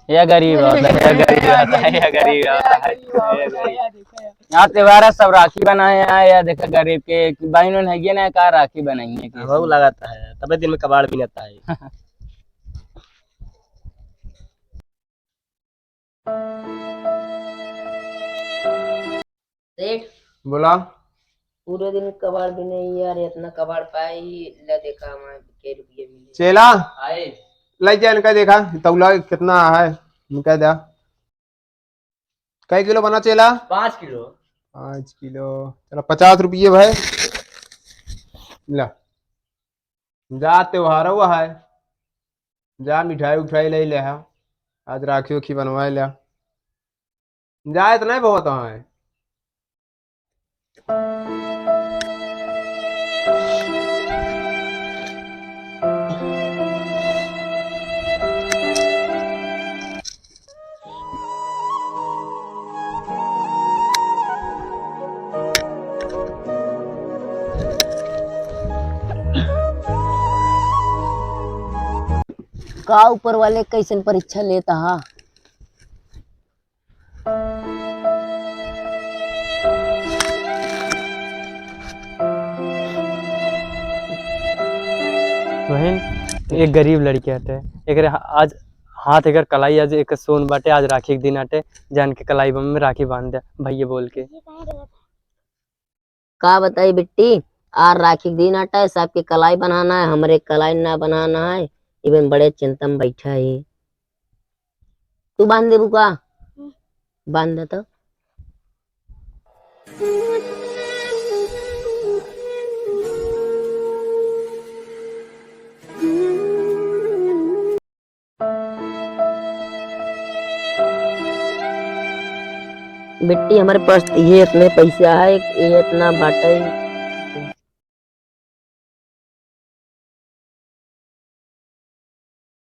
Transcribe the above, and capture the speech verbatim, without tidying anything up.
यह गरीब होता है, यह गरीब होता है, यह गरीब होता है, यह गरीब। यहाँ त्योहार है, सब राखी बनाए हैं, या देखा गरीब के बहन उहन है ना, का राखी बनाई है किसी हमहू ने? लगाता है, तबे दिन में कबाड़ भी नहीं आता है। सेठ, बोला। पूरे दिन कबाड़ भी नहीं यार, इतना कबाड़ पाए ही, ले देखा हमारे के रुपये मिले। चेला, आए। ले जा इनका, देखा तौला कितना है, इनका दा। कै किलो बना चेला? पाँच किलो। पाँच किलो, चला पचास रुपये भाई। ला, जा त्योहार हुआ है, जा मिठाई उठाई ले ले हा, आज राखी उखी बनवाए ले। जा, इतना ही बहुत है। का ऊपर वाले कैसन परीक्षा लेता हा? बहिन, एक गरीब लड़की हटे, एकरे हा-, आज हाथ एकर कलाई, आज एक सोन बाटे, आज राखी के दिन आटे, जान के कलाई में राखी बांध दे भैया बोल के। का बताई बिट्टी, आज राखी के दिन आटे, सबके कलाई बनाना है, हमरे कलाई ना बनाना है, इबन बड़े चिंता में बैठा है। तू बांध देबू का? हम्म। बांध दे तो। बिट्टी, हमारे पास ये इतने पैसा है, ये इतना बाटे,